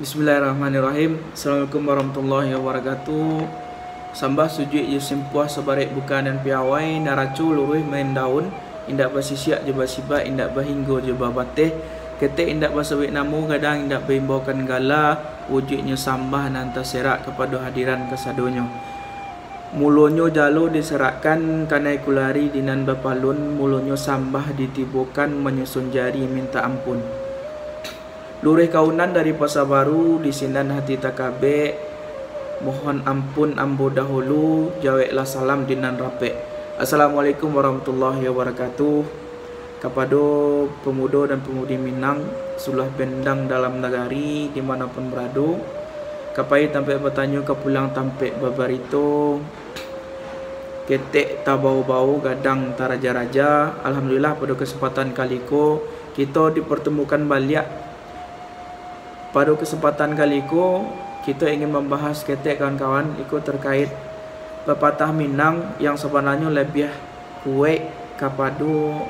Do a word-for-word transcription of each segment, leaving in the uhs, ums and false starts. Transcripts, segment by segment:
Bismillahirrahmanirrahim. Assalamualaikum warahmatullahi wabarakatuh. Sambah sujuik jo simpuah sabarek buka nan piawai, naraco luruih main daun, indak basisiak jo basibak, indak bahinggo jo babateh, ketek indak basabik namo, gadang indak baimbaukan gala, wujuiknyo sambah nan taserak kapado hadiran kasadonyo. Mulonyo jalo diserakkan, kanai kulari di nan bapalun, mulonyo sambah ditibokan, manyusun jari mintak ampun. Luruih kaunan dari Pasa Baru, di sinan hati takabek, mohon ampun ambo dahulu, jaweklah salam di nan rapek. Assalamualaikum warahmatullahi wabarakatuh. Kapado pemudo dan pemudi Minang, suluah bendang dalam nagari, di mano pun barado, ka pai tampek batanyo, ka pulang tampek babarito, ketek tabao-bao, gadang taraja-raja. Alhamdulillah, pado kesempatan kali ko, kito dipertemukan baliak. Pado kesempatan kali ko, kito ingin mambahas ketek, kawan-kawan, iko terkait pepatah Minang yang sabananyo labiah kuaik kapado,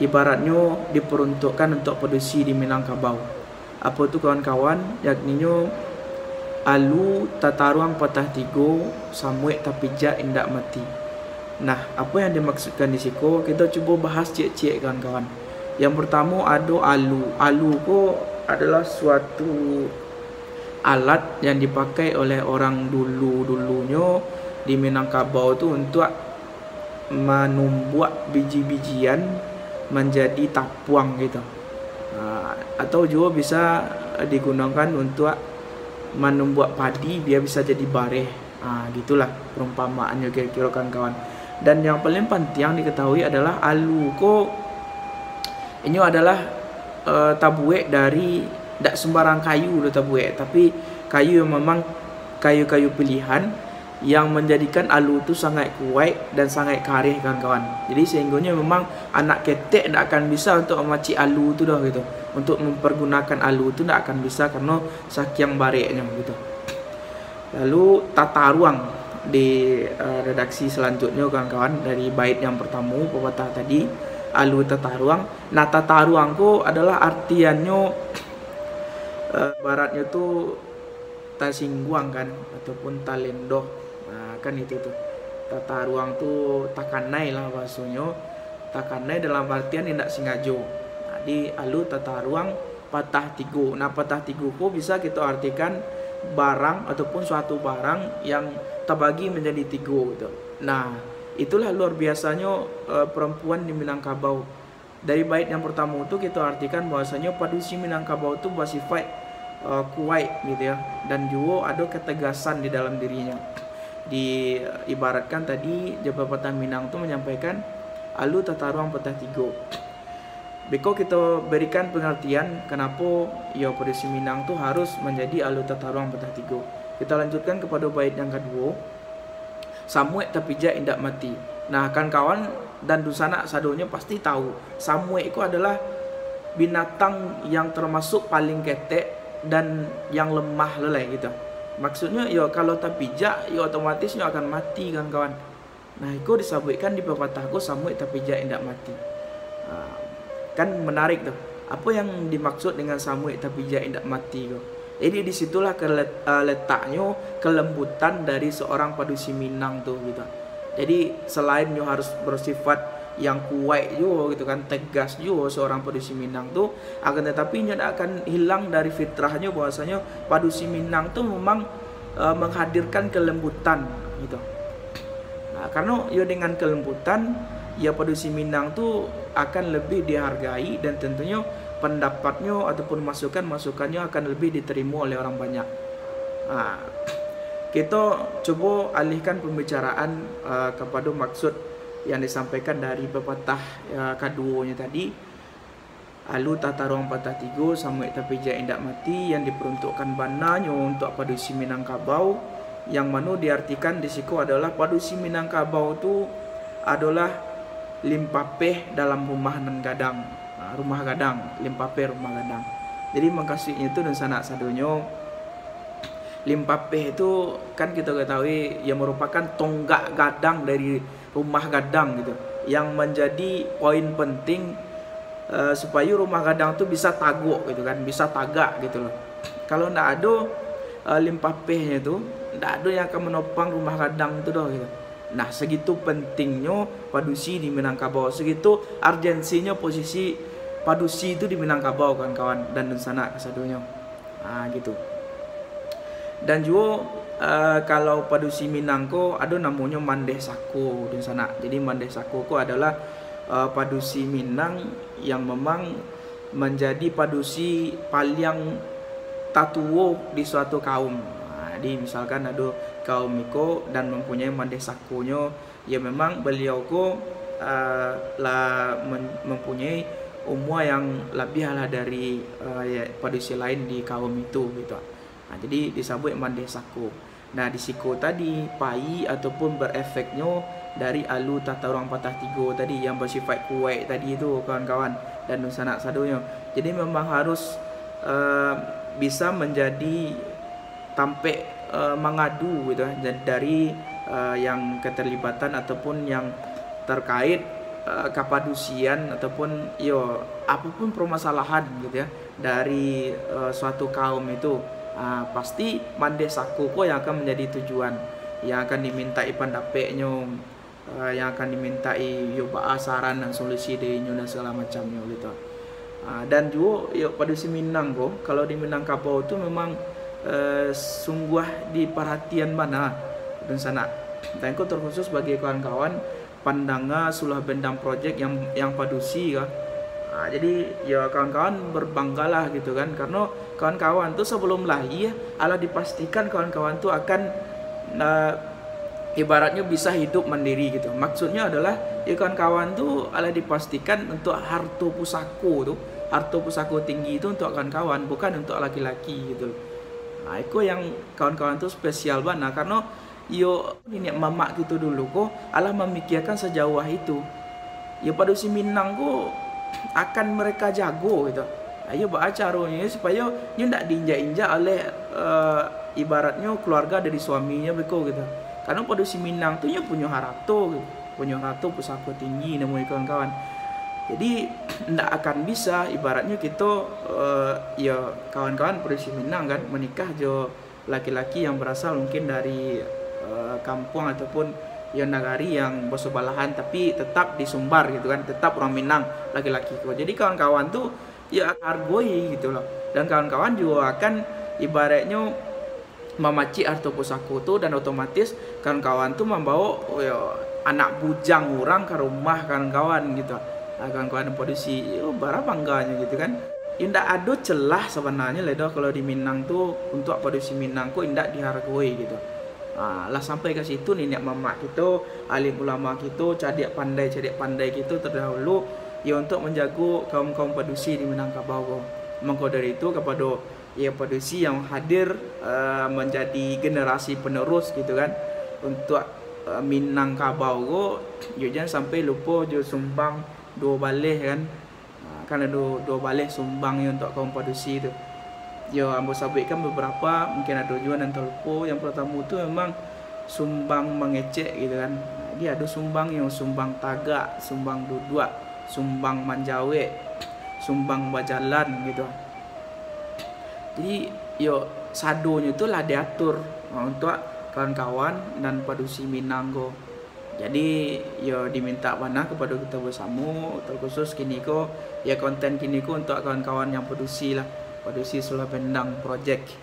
ibaratnyo diperuntukkan untuak padusi di Minangkabau. Apo tu, kawan-kawan? Yakninyo, "Alu tataruang patah tigo, samuik tapijak indak mati." Nah, apo yang dimaksudkan di siko? Kito cubo bahas ciek-ciek, kawan-kawan. Yang pertamo ado alu. Alu ko adalah suatu alat yang dipakai oleh orang dulu-dulunyo di Minangkabau tu untuak manumbuak biji-bijian manjadi tapuang gitu. Ah, atau juo bisa digunokan untuak manumbuak padi, bia bisa jadi bareh. Ah, gitulah perumpamaannyo kiro-kiro, kawan-kawan. Dan yang paling pantiang diketahui adalah alu ko, inyo adalah, eh, tabuek dari, dak sembarang kayu doh tabuek, tapi kayu yang memang kayu-kayu pilihan yang manjadikan alu tu sangaik kuaik dan sangaik kareh, kawan-kawan. Jadi, sehinggonyo memang anak ketek dak akan bisa untuk mamacik alu tu doh gitu. Untuk mempergunakan alu tu dak akan bisa kareno sakiang bareknyo gitu. Lalu tataruang di, eh, redaksi selanjutnyo, kawan-kawan, dari bait yang pertamo, pepatah tadi, alu tataruang. Nah, tataruang ko adalah artiannyo, eh, ibaratnyo tu tasingguang kan, ataupun talendoh. Nah, kan itu tu. Tataruang tu takanai lah bahasonyo. Takanai dalam artian indak sengajo. Nah, di alu tataruang patah tigo. Nah, patah tigo ko bisa kito artikan barang ataupun suatu barang yang tabagi manjadi tigo gitu. Nah, itulah luar biasanyo, eh, perempuan di Minangkabau. Dari bait yang pertamo tu kito artikan bahwasanyo padusi Minangkabau tu basifaik, eh, kuaik gitu ya, dan juo ado ketegasan di dalam dirinyo. Di, ibaratkan tadi, jo pepatah Minang tu manyampaikan, "Alu tataruang patah tigo." Beko kito berikan pengertian, kanapo yo padusi Minang tu harus manjadi alu tataruang patah tigo. Kito lanjutkan kapado bait yang kaduo. Samuik tapijak indak mati. Nah, kawan-kawan dan dunsanak sadonyo pasti tahu, samuik ko adalah binatang yang termasuk paling ketek dan yang lemah lo lai gitu. Maksudnyo, yo, kalau tapijak, yo otomatis nyo akan mati, kawan-kawan. Nah, iko disabuikkan di pepatah ko, "Samuik tapijak indak mati." Ah, kan menarik tu. Apo yang dimaksud dengan samuik tapijak indak mati ko? Jadi, di situlah kelet-, ah, letaknyo kelembutan dari seorang padusi Minang tu, gitu. Jadi, selain nyo harus bersifat yang kuaik juo, gitu kan, tegas juo seorang padusi Minang tu, akan tetapi nyo dak akan hilang dari fitrahnyo bahwasanyo padusi Minang tu memang, eh, menghadirkan kelembutan, gitu. Nah, kareno yo dengan kelembutan, yo padusi Minang tu akan lebih dihargai dan tentunyo pendapatnyo ataupun masukan-masukannyo akan lebih diterimo oleh orang banyak. Nah, kito cubo alihkan pembicaraan, eh, kapado maksud yang disampaikan dari pepatah, eh, kaduonyo tadi. Alu tataruang patah tigo, samuik tapijak indak mati, yang diperuntukkan bananyo untuak padusi Minangkabau, yang mano diartikan di siko adalah padusi Minangkabau tu adolah limpapeh dalam rumah nan gadang. Ha, rumah gadang, limpapeh rumah gadang. Jadi, mukasuiknyo tu, dunsanak sadonyo, limpapeh tu kan kito ketahui, iyo merupakan tonggak gadang dari rumah gadang gitu, yang manjadi poin penting, eh, supayo rumah gadang tu bisa tagok gitu kan, bisa tagak gitu loh. Kalau ndak ado, eh, limpah pehnyo tu, ndak ado yang akan manopang rumah gadang tu doh, gitu. Nah, segitu pentingnyo padusi di Minangkabau, segitu urgensinyo posisi padusi tu di Minangkabau, kawan-kawan dan dunsanak kasadonyo. Ah, gitu. Dan juo, eh, kalau padusi Minang ko ado namonyo mandeh sako, dunsanak. Jadi, mandeh sako ko adolah, eh, padusi Minang yang memang manjadi padusi paliang tatuo di suatu kaum. Nah, jadi misalkan ado kaum iko dan mempunyai mandeh sakonyo, ya memang baliau ko, eh, lah men-, mempunyai umua yang labiah lah dari, eh, ya, padusi lain di kaum itu, gitu. Nah, jadi disabuik mandeh sako. Nah, di siko tadi, pai ataupun berefeknyo dari alu tataruang patah tigo tadi yang bersifat kuaik tadi tu, kawan-kawan dan dunsanak sadonyo. Jadi, memang harus, eh, bisa menjadi tampek, eh, mangadu gitu, eh, da-, dari, eh, yang keterlibatan ataupun yang terkait, eh, kapadusian ataupun, yo, apapun permasalahan gitu ya, dari, eh, suatu kaum itu, ah, pasti mandeh sako ko yang akan menjadi tujuan, yang akan dimintai pandapeknyo, eh, yang akan dimintai yo baa saran dan solusi darinyo dan segala macamnyo gitu. Ah, dan juo, yo, padusi Minang ko, kalau di Minangkabau tu memang, eh, sungguah diparhatian bana, dunsanak. Dan ko terkhusus bagi kawan-kawan pandanga Sulah Bendang Project yang, yang padusi ka. Ah, jadi, ya, kawan-kawan berbanggalah gitu kan, karena kawan-kawan tu sebelum lahir alah dipastikan kawan-kawan tu akan, eh, ibaratnyo bisa hidup mandiri gitu. Maksudnyo adalah, ya, kawan-kawan tu alah dipastikan untuk harto pusako tu, harto pusako tinggi tu untuk kawan-kawan, bukan untuk laki-laki gitu. Nah, iko yang kawan-kawan tu spesial bana, karena yo, niniak mamak kito dulu ko alah mamikiakan sajauah itu. Yo, padusi Minang ko akan mereka jago gitu. Ayo, baa caronyo supayo nyo ndak diinjak-injak oleh, eh, ibaratnyo keluarga dari suaminyo beko gitu. Karena padusi Minang tu nyo punyo harato gitu. Punyo harato pusako tinggi namonyo, kawan-kawan. Jadi, ndak akan bisa ibaratnyo kito, eh, yo, kawan-kawan padusi Minang kan, menikah jo laki-laki yang berasal mungkin dari, eh, kampuang ataupun yo nagari yang basubalahan, tapi tetap di Sumbar gitu kan, tetap urang Minang laki-laki ko. Jadi kawan-kawan tu yo hargoi gitu loh. Dan kawan-kawan juo akan ibaratnyo mamacik harto pusako tu, dan otomatis kawan-kawan tu mambawo, yo, anak bujang urang ka rumah kawan-kawan gitu. Nah, kawan-kawan padusi, yo, bara bangganyo gitu kan. Indak ado celah sabananyo lai doh kalau di Minang tu, untuak padusi Minang ko indak dihargoi gitu. Ha, lah sampai ka situ niniak mamak kito, alim ulama kito, cadiak pandai, cadiak pandai kito terdahulu, yo, untuak manjago kaum-kaum padusi di Minangkabau ko. Mangko dari itu, kapado, yo, padusi yang hadir, eh, manjadi generasi penerus gitu kan, untuak, eh, Minangkabau ko, yo, jan sampai lupo jo sumbang duo baleh kan. Ha, kan ado duo baleh sumbang yo untuak kaum padusi tu. Yo, ambo sabuikkan beberapa, mungkin ado juo nan talupo. Yang pertamo tu memang sumbang mangecek gitu kan. Jadi ado sumbang yo, sumbang tagak, sumbang duduak, sumbang manjawek, sumbang bajalan gitu. Jadi yo, sadonyo tu lah diatur, ha, untuak kawan-kawan nan padusi Minang ko. Jadi, yo, dimintak bana kapado kito basamo, terkhusus kini ko, yo, konten kini ko untuak kawan-kawan yang padusi lah, padusi Sulah Bendang Project.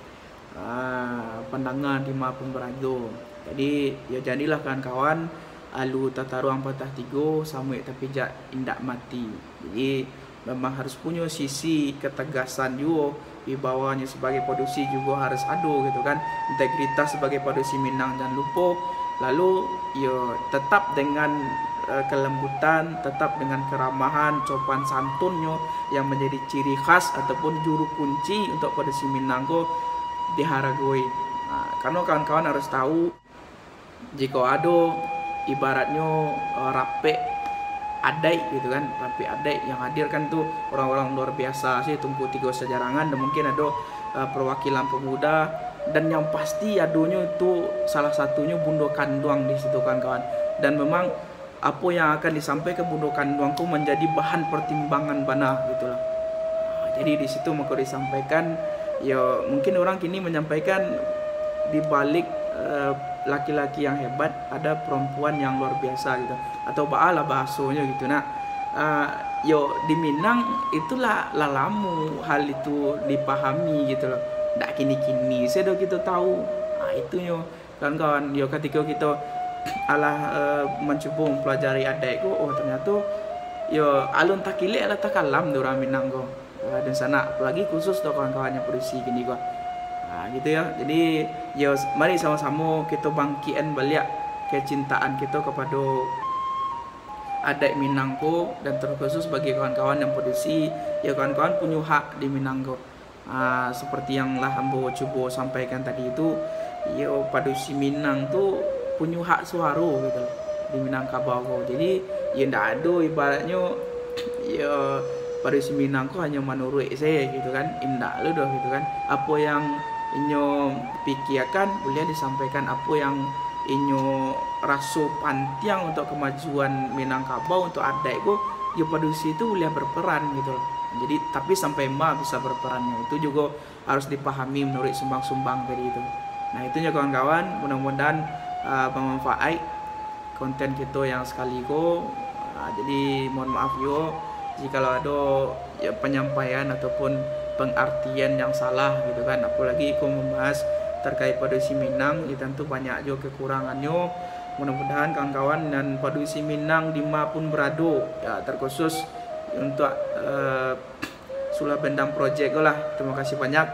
Ah, pandanga di ma pembarajo. Jadi, yo, jadilah kawan-kawan, alu tataruang patah tigo, samuik tapijak indak mati. Jadi, memang harus punyo sisi ketegasan juo, wibawanyo sebagai padusi jugo harus ado gitu kan, integritas sebagai padusi Minang jan lupo, lalu yo tetap dengan, eh, kelembutan, tetap dengan keramahan, sopan santunnyo yang menjadi ciri khas ataupun juru kunci untuak padusi Minang ko diharagoi. Nah, kareno kawan-kawan harus tahu, jikok ado ibaratnyo, eh, rapek adaik gitu kan, rapek adaik yang hadir kan tu orang-orang luar biasa sih, Tungku Tigo Sajarangan, dan mungkin ado, eh, perwakilan pemuda, dan yang pasti adonyo tu salah satunyo Bundo Kanduang di situ, kawan-kawan. Dan memang apo yang akan disampaikan Bundo Kanduang ko manjadi bahan pertimbangan bana gitu lah. Nah, jadi di situ mako disampaikan, Yo, mungkin urang kini manyampaikan, di balik, eh, laki-laki yang hebat, ada perempuan yang luar biasa gitu. Atau baalah bahasonyo gitu nak. Ah, yo, di Minang itulah lah lamo hal itu dipahami gitu loh. Ndak kini-kini sajo kito tahu. Ah, itunyo. Kawan-kawan, yo, katiko kito alah, eh, mancubo mampalajari adaik ko, oh, tanyato, yo, alun takilek alah takalam dek urang Minang ko. Eh, dunsanak, apolagi khusus tu kawan-kawan yang padusi kini ko. Ah, gitu yo. Jadi, yo, mari samo-samo kito bangkikan baliak kecintaan kito kapado adaik Minang ko, dan terkhusus bagi kawan-kawan yang padusi, yo, kawan-kawan punyo hak di Minang ko. Ah, seperti yang lah ambo cubo sampaikan tadi tu, yo, padusi Minang tu punyo hak suaro gitu di Minangkabau ko. Jadi, yo, ndak ado ibaratnyo, yo, padusi Minang ko hanyo manuruik sajo gitu kan. Indak lo doh gitu kan. Apo yang inyo pikiakan, buliah disampaikan. Apo yang inyo raso pantiang untuk kemajuan Minangkabau, untuk adaik ko, yo, padusi tu buliah berperan gitu loh. Jadi, tapi sampai ma bisa berperannyo, itu jugo harus dipahami menurut sumbang-sumbang tadi tu. Nah, itunyo kawan-kawan, mudah-mudahan, ah, bermanfaat konten kito yang sakali ko. Ah, jadi, mohon maaf juo jikalau ado, yo, penyampaian ataupun pengartian yang salah gitu kan. Apolagi ko membahas terkait padusi Minang, yo, tantu banyak juo kekurangannyo. Mudah-mudahan kawan-kawan nan padusi Minang di ma pun berado, yo, terkhusus untuk, eh, Sula Bendang Project ko lah. Terima kasih banyak.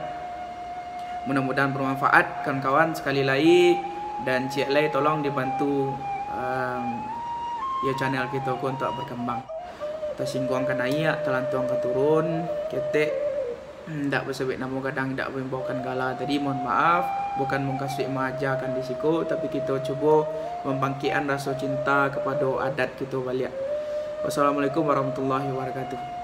Mudah-mudahan bermanfaat, kawan-kawan. Sekali lai, dan ciek lai tolong dibantu, em, yo, channel kito ko untuk berkembang. Tasingguang ka naiak, talantuang ka turun, ketek, ndak basabik namo gadang, ndak maimbaukan gala tadi, mohon maaf, bukan mukasuik maajakan di siko, tapi kito cubo mambangkikkan raso cinta kapado adat kito baliak. Wassalamualaikum warahmatullahi wabarakatuh.